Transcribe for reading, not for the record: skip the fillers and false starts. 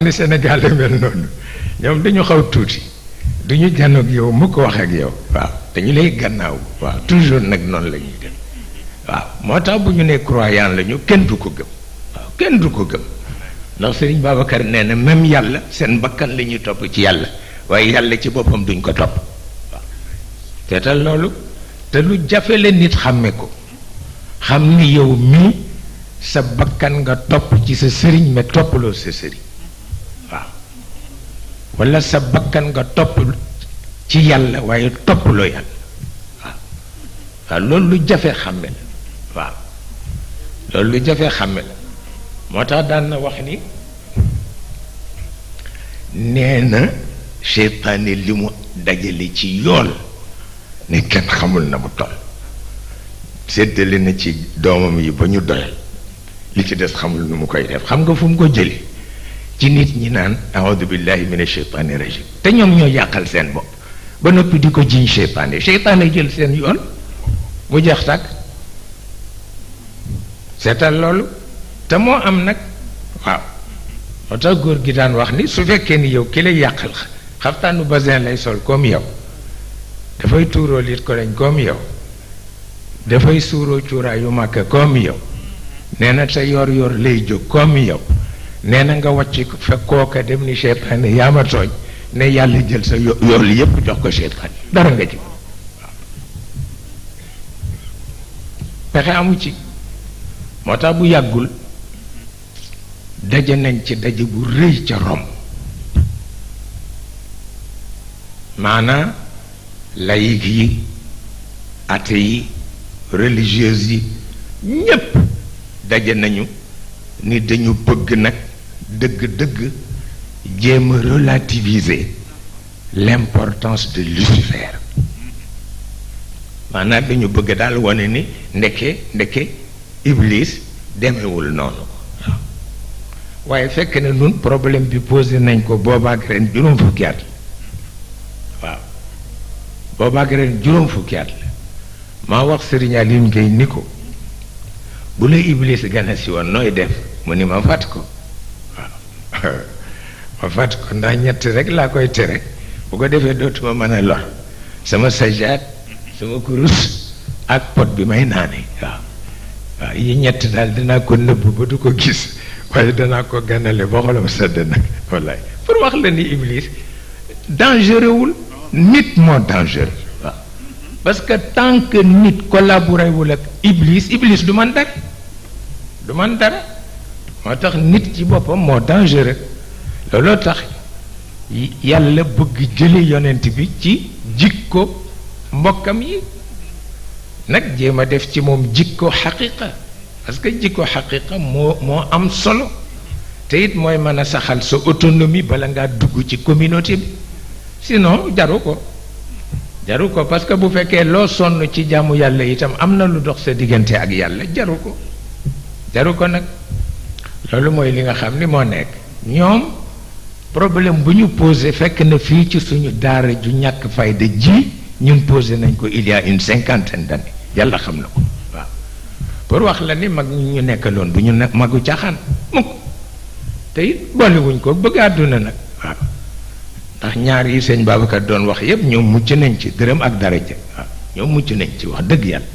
ni Sénégal la mel noonu ñoom dañu xaw tuuti duñu janoog yow mu ko wax ak yow waaw dañu lay gannaaw waaw toujours nag noonu la ñuy def waaw moo tax bu ñu nee croyant la ñu kenn du ko gëm waaw kenn du ko gëm ndax Serigne Babacar nee na même yàlla seen bakkan la ñuy topp ci yàlla waaye yàlla ci boppam duñ ko topp waaw teetal loolu te lu jafe la nit xàmme ko xam ni yow mii sa bakkan nga topp ci sa sëriñ mais toppaloo sa sëriñ wala sa bakkan nga topp ci yàlla waaye toppaloo yàlla waaw loolu lu jafe xàmme la waaw loolu lu jafe xàmme la moo tax daan na wax ni nee na seytaane li mu dajale ci yool ne kenn xamul na mu toll séddale na ci doomam yi ba ñu doyal li ci des xamul nu mu koy def xam nga fu mu ko jële ci nit ñi naan aoudu billahi min asheytaani rajim te ñoom ñoo yàqal seen bopp ba noppi di ko jiñ seytaane seytaane jël seen yoon mu jeex tàkk seetal loolu te moo am nag waaw moo tax góor gi daan wax ni su fekkee ni yow ki lay yàqal xaftaanu basin lay sol comme yow dafay tuuroo lit ko lañ comme yow dafay suuroo cuuraayu màkk comme yow nee na te yor yor lay jóg comme yow nee na nga wàcc fekk kooka dem ni seytaane yaa ma tooñ ne yàlla jël sa yoolu yépp jox ko seytaane dara nga ci waaw pexe amu ci moo tax bu yàggul daje nañ ci daje bu rëy ca Rome maanaa laïc yi athée yi religieuse yi ñépp daje nañu ni dañu bëgg nag dëgg-dëgg jéem a relativiser l'importance de Lucifer maanaam dañu bëgg daal wane ni ndeke Iblis demewul noonu waaw waaye fekk na nun problème bi posé nañ ko boobaak ren juróom fukki at la waaw boobaak ren juróom fukki at la maa wax Serigne Aline Gueye ni ko bu la Iblis gane si woon nooy def mu ni ma fàtt ko waaw ma fàtt ko ndax ñett rek laa koy tere bu ko defee dootuma mën a lor sama sajaat sama kurus ak pot bi may naane waaw waaw yi ñett daal dinaa ko nëbb ba du ko gis waaye danaa ko ganale ba xolam sedd nag wallaay pour wax la ni Iblis dangereux wul nit moo dangereux waaw parce que tant que nit collaboré wul ak Iblis du man dara du man dara moo tax nit ci boppam moo dangereux looloo tax yàlla bëgg jële yonent bi ci jikko mbokkam yi nag jéem a def ci moom jikko xaqiqa parce que jikko xaqiqa moo am solo te it mooy mën a saxal sa autonomie bala ngaa dugg ci communauté bi sinon jaru ko parce que bu fekkee loo sonn ci jaamu yàlla itam am na lu dox sa diggante ak yàlla jaru ko nag loolu mooy li nga xam ni moo nekk ñoom problème bu ñu posé fekk na fii ci suñu daara ju ñàkk fayda ji ñun posé nañ ko il y a une 50aine d'années yàlla xam na ko waaw pour wax la ni mag ñu nekkaloon du ñu ne magu caaxaan mukk te it boolewuñ ko bëgg àdduna nag waaw ndax ñaar yi sëñ Babacar doon wax yépp ñoom mucc nañ ci dërëm ak daraja waaw ñoom mucc nañ ci wax dëgg yàlla